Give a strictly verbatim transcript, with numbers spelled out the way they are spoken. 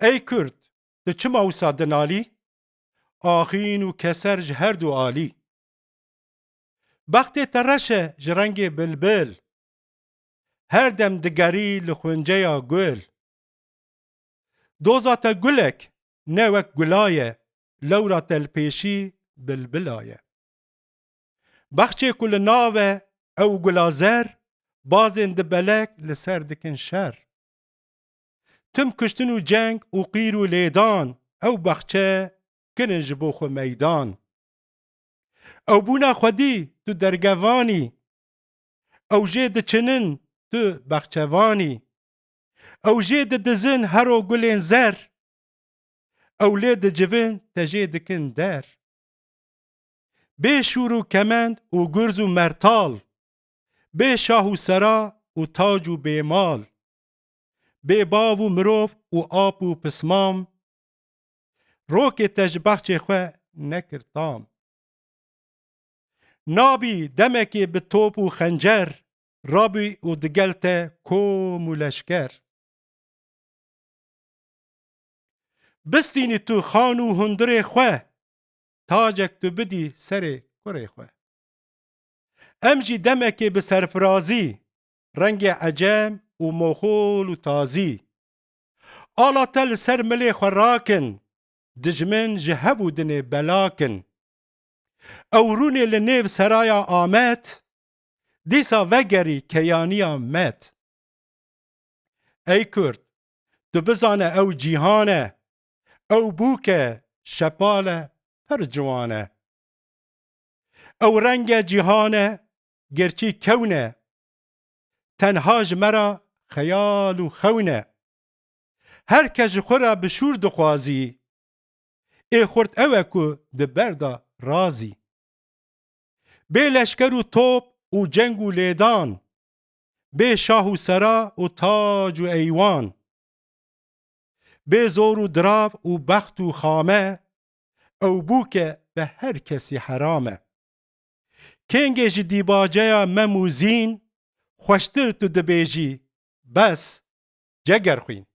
Ey Kurd, tu çima wisa dinalî? Axîn û keser ji her du alî. Bextê te reş e ji rengê bilbil. Her dem digerî li xunceya gul. Doza te gulek, ne wek gula ye, lewra te li pêşî bilbila ye. Bexçê ku li nav e ew gula zer, bazên di belek li ser dikin şer. Tim kuştin û ceng û qîr û lêdan, ew bexçe kirin ji bo xwe meydan. Ew bûna xwedî tu dergevanî, ew jê diçinin tu bexçevanî. Ew jê didizin hero gulên zer, ew lê dicivin te jê dikin der. Bê şûr û kemend û gurz û mertal, bê şah û sera û tac û bê mal, bê bav û mirov û ap û pismam, rokê te ji bexçê xwe nekir tam. Nabî demekê bi top û xencer, rabî û digel te kom û leşker. Bistînî tu xan û hundirê xwe, tacek tu bidî serê kurê xwe. Em jî demekê bi serfirazî, rengê ecem û moxol û tazî. Ala te li ser milê xwe rakin, dijmin ji hev û dinê belakin. Ew rûnê li nêv seraya Amed, dîsa vegerî keyaniya Med. Ey Kurd, tu bizane ew cîhan e, ew bûk e, şepal e, pir ciwan e. Ew renge cîhan e, gerçî kewn e. Tenha ji me re xeyal û xewn e. Her kes ji xwe re bi şûr dixwazî. Ê xurt ew e ku di ber de razî. Bê leşker û top û ceng û lêdan, bê şah û sera û tac û eywan. Bê zor û dirav û bext û xame, ew bûk e bi her kesî heram e. Kêngê ji dîbaceya Mem û Zîn, xweştir tu dibêjî, bes, cegerxwîn.